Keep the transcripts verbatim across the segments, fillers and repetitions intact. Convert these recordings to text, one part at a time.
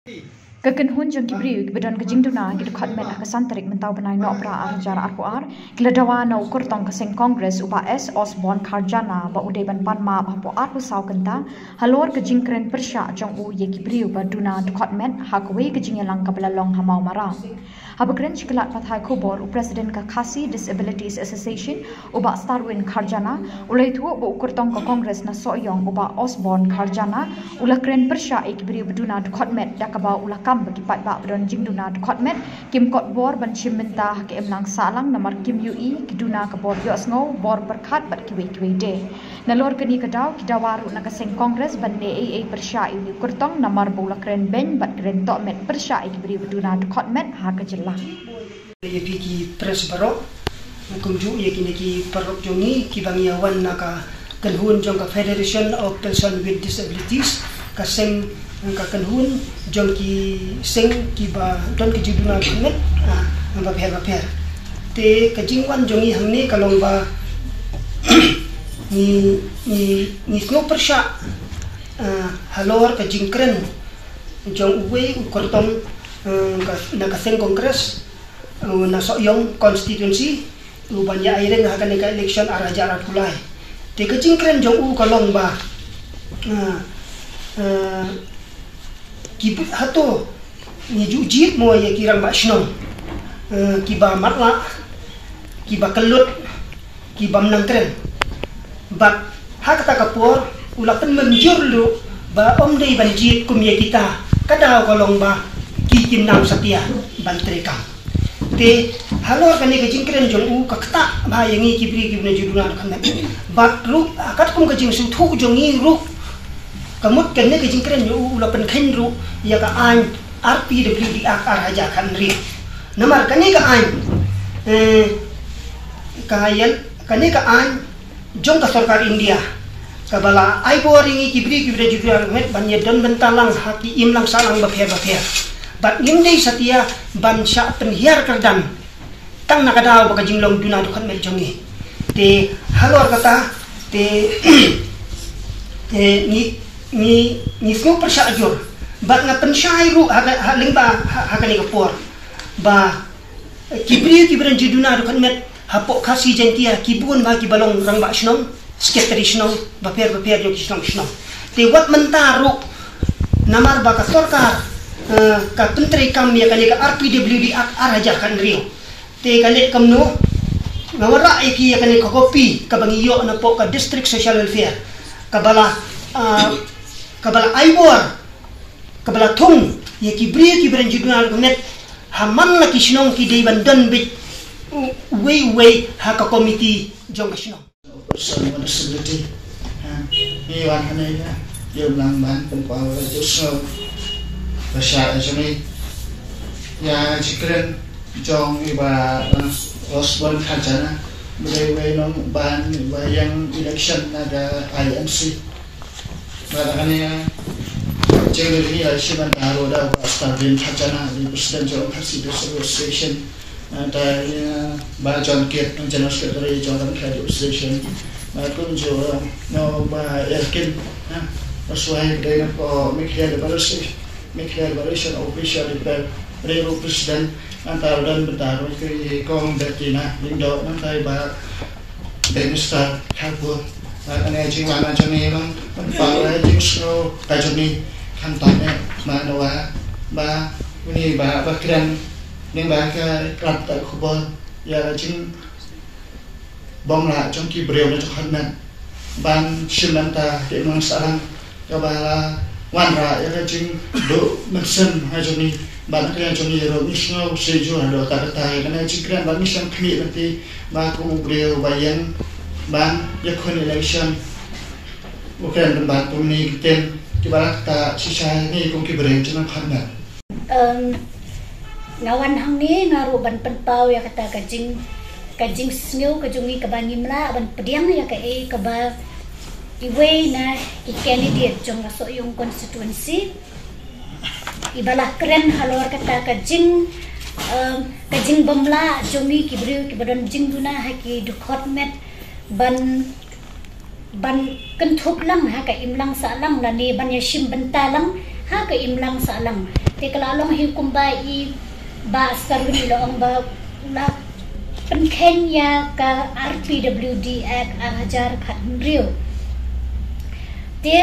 Ka kynhun jong ki briew kiba don ka jingduna ki dkhot met ha ka san tarik mynta u bnai Nohprah ar hajar arphew ar ki la dawa na u kyrtong ka seng Congress u Bah S Osborne Kharjana ba u dei ban pan map hapoh arphew saw kynta halor ka jingkren pyrshah jong u ïa ki briew ba duna dkhot met ha kawei ka jingïalang kaba la long ha Mawmara. Haba kren sha ki lad pathai khubor u President ka Khasi Disabilities Association u Bah Starwin Kharjana u la ïathuh ba u kyrtong ka Congress na Sohiong u Bah Osborne Kharjana u la kren pyrshah ïa ki briew ba duna dkhot met da kaba u la kam ba ki paidbah ba don jingduna dkhot met kim kot bor ban shim bynta ha ka imlang sahlang namar kim ïohi ki duna ka bor ïohsngew, bor pyrkhat bad kiwei kiwei de. Nalor kane ka daw ki dawa ruh na ka seng Congress ban leh ei ei pyrshah ïa une u kyrtong namar ba u la kren beiñ bad kren tohmet pyrshah ïa ki briew ba duna dkhot met ha ka jylla. Ïa phi ki press baroh, kumjuh ïa kine ki paralok jong ngi kiba ngi ïa wan na ka kynhun jong ka Federation of Person with Disabilities, ka seng, ka kynhun jong ki seng kiba don ka jingduna dkhot met, ah, bapher bapher. Te ka jingwan jong ngi hangne ka long ba ngi, ngi, ngi sngew pyrshah, ah, halor ka jingkren jong uwei u kyrtong, ah, ka, na ka seng Congress, uh, na Sohiong constituency, u ban ïa ai reng ha kane ka election ar hajar arphew lai. Te ka jingkren jong u ka long ba, uh, uh, ki bu-, hato ngi ju jied mo ïa ki rangbah shnong, uh, kiba matlah, kiba kyllut, ki bym nang kren. Bad ha kata ka por u la pynmynjur ruh ba ym dei ban jied kum ïa kita, ka daw ka long ba ki kim nang satia ban treikam. Te halor kane ka jingkren jong u ka ktah bha ïa ngi ki briew kiba na jingduna dkhot met. Bad ruh ha katkum ka jingsngewthuh jong ngi ruh ka mut kane ka jingkren jong u u la pynkheiñ ruh ïa ka aiñ R P W D Act ar hajar khathynriew. Namar kane ka aiñ, eh, ka ïa, kane ka aiñ jong ka sorkar India kaba la ai bor ïa ngi ki briew kiba na jingduna dkhot met ban ïa don bynta lang ha ki imlang sahlang bapher bapher. Bad ngim dei satia ban shah pynhiar kyrdan tang na ka daw ba ka jinglong duna dkhot met jong ngi. Te halor kata te, te ngi, ngi, ngi sngew pyrshah jur bad nga pynshai ruh ha ka, ha lyngba ha, ha kane ka por ba ki briew kiba don jingduna dkhot met hapoh Khasi Jaiñtia ki bun bha kiba long rangbah shnong, secretary shnong bapher bapher jong ki shnong shnong. Te wat mynta ruh namar ba ka sorkar, eh, ka pyntreikam ïa kane ka R P W D Act ar hajar khathynriew. Te ka leh kumno? Nga wanrah ïa phi ïa kane ka kopi kaba ngi ïoh napoh ka District Social Welfare kaba la, ah, kaba la ai bor, kaba la thung ïa ki briew kiba na jingduna dkhot met ha man la ki shnong ki dei ban don beit u-, uwei uwei ha ka komiti jong ka shnong. Person with disability. Ha, ngi wan hangne ïa, ïa nang ban pynpaw ïa ka jingsngew pyrshah jong ngi ïa ka jingkren jong i Bah, Bah Osborne Kharjana, ba dei uwei u nongban ba ïeng election na ka I N C. Bad hangne ïa, jingkren jong ngi la shim bynta ruh da u Bah Starwin Kharjana, u President jong Khasi Disabled Association. Nangta ïa Bah John Kit, General Secretary jong ka Khasi Disabled Association. Bad kumjuh na u Bah Erkin, ha, u Suhai, ba dei napoh Meghalaya Liberation, Meghalaya Liberation Official Representative, u President. Nangta u don bynta ruh i Kong Bettina Lyngdoh, nangta i Bah Minister Kharpur. Bad kane ka jingwan jong ngi ruh pynpaw ïa ka jingsngew ka jong ngi khamtam eh, namar ba, ba une u Bah ba kren lyngba ka lad pathai khubor ïa ka jingbymlah jong ki briew na jong ka met ban shim bynta ki imlang sahlang kaba la wanrah ïa ka jingduh mynsiem ha jong ngi. Bad na ka liang jong ngi ruh ngi sngew sngewsih haduh katta katta ïa kane ka jingkren bad ngi sngewkhmih lynti ba kum u briew ba ïeng ban ïakhun election u kren pynban kumne ki ktien kiba la ktah shisha ïa ngi kum ki briew jong ka met. Em, nga wan hangne nga ruh ban pynpaw ïa kata ka jing, ka jingsngew ka jong ngi kaba ngim lah ban pdiang ïa kaei kaba iwei na i candidate jong ka Sohiong constituency iba la kren halor kata ka jing, em, ka jingbymlah jong ngi ki briew kiba don jingduna ha ki dkhot met ban, ban kynthup lang ha ka imlang sahlang lane ban ïashim bynta lang ha ka imlang sahlang. Te ka la long hi kumba i Bah Starwin i la ong ba la pynkheiñ ïa ka R P W D Act ar hajar khathynriew. Te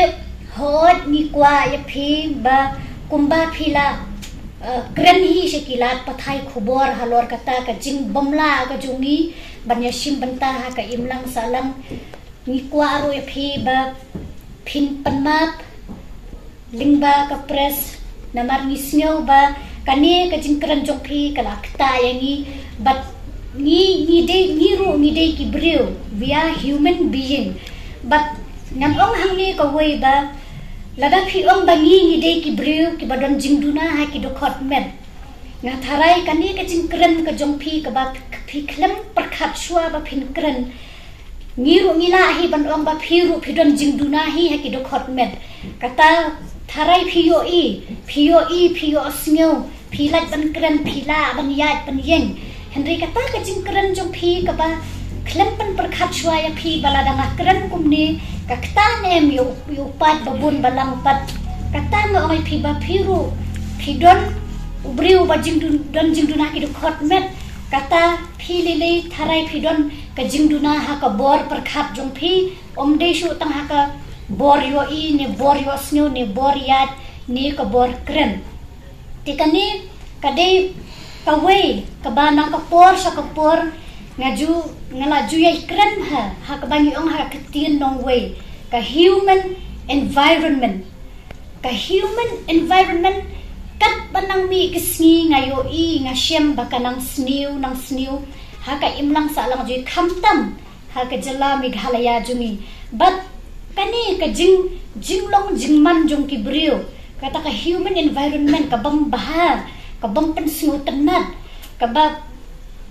hooid ngi kwah ïa phi ba kumba phi la, eh, kren hi sha ki lad pathai khubor halor kata ka jingbymlah ka jong ngi ban ïashim bynta ha ka imlang sahlang. Ngi kwah ruh ïa phi ba phin pan map lyngba ka press, namar ngi sngew ba kane ka jingkren jong phi ka la ktah ïa ngi. Bad ngi, ngi dei, ngi ruh ngi dei ki briew, we are human being. Bad ngan ong hangne kawei ba lada phi ong ba ngi, ngi dei ki briew kiba don jingduna ha ki dkhot met, nga tharai kane ka jingkren ka jong phi kaba phi khlem pyrkhat shuwa ba phin kren, ngi ruh ngi lah hi ban ong ba phi ruh phi don jingduna hi ha ki dkhot met. Kata tharai phi ïohi, phi ïohi, phi ïohsngew, phi lait ban kren, phi lah ban ïaid ban ïeng. Hynrei kata ka jingkren jong phi kaba khlem pynpyrkhat shuwa ïa phi ba lada nga kren kumne ka ktah ne em ïa u, ïa u paid babun balang pat. Kata nga ong ïa phi ba phi ruh phi don u briew ba jingdun, don jingduna ki dkhot met. Kata phi lei lei tharai phi don ka jingduna ha ka bor pyrkhat jong phi, ym dei shuh tang ha ka bor ïohi ne bor ïohsngew ne bor ïaid ne ka bor kren. Te kane ka dei kawei kaba na ka por sha ka por nga ju, nga la ju ïai kren ha, ha kaba ngi ong ha ka ktien nongwei, ka human environment. Ka human environment, katba nang mih ka sngi nga ïohi, nga shem ba ka nang sniew, nang sniew ha ka imlang sahlang jong ngi, khamtam ha ka jylla Meghalaya jong ngi. Bad kane ka jing, jinglong jingman jong ki briew, kata ka human environment ka bym bha, ka bym pynsngewtynnat, kaba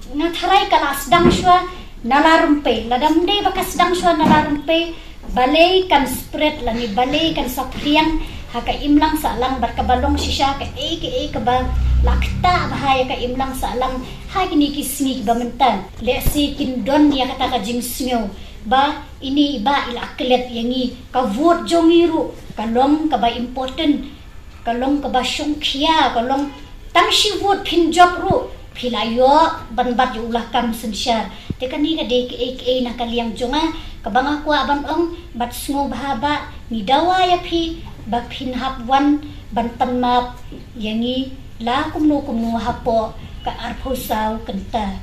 nga tharai ka la sdang shuwa na la rympei. Lada ym dei ba ka sdang shuwa na la rympei, balei kan spread lane balei kan saphriang ha ka imlang sahlang, bad kaba long shisha kaei kaei kaba la ktah bha ïa ka imlang sahlang ha kine ki sngi kiba mynta. Lehse kin don ïa kata ka jingsngew ba ine i bah i la klet ïa ngi, ka vote jong ngi ruh ka long kaba important, ka long kaba shongkhia, ka long tang shi vote phin jop ruh phi la ïoh ban bat ïa u lakam synshar. Te kane ka dei kaei kaei na ka liang jong nga kaba nga kwah ban ong, bad sngewbha ba ngi dawa ïa phi ba phin hap wan ban pan map ïa ngi la kumno kumno hapoh ka arphew saw kynta.